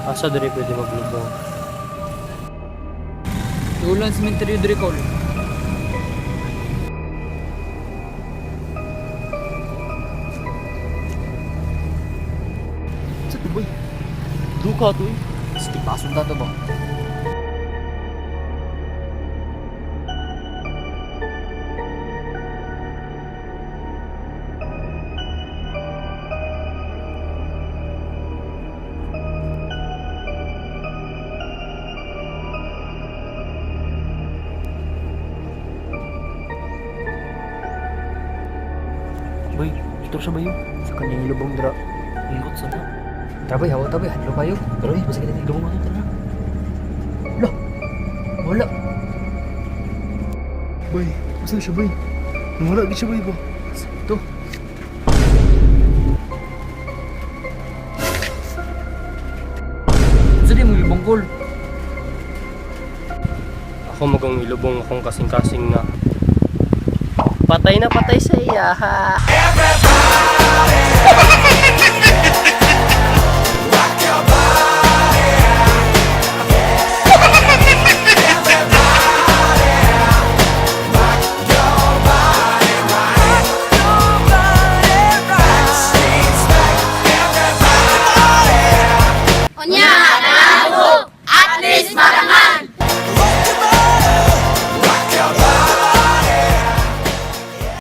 Asa diri pwede maglubong? Tulan cemetery diri kol. Sa to boy? Duka to eh. Stipason ta to ba? Boy, ito siya ba yun? Sa kanyang lubong dra. Ingot sa na. Tara bay, hawa ta bay, hadlo kayo. Tara eh, basta kita lubong ato, tara. Lah. Wala. Boy, asa siya boy? Nawala gid siya boy ba? To. Sa di mo lubong kol. Ako magong ilubong akong kasing-kasing na. Patay na patay sa iya ha. Everybody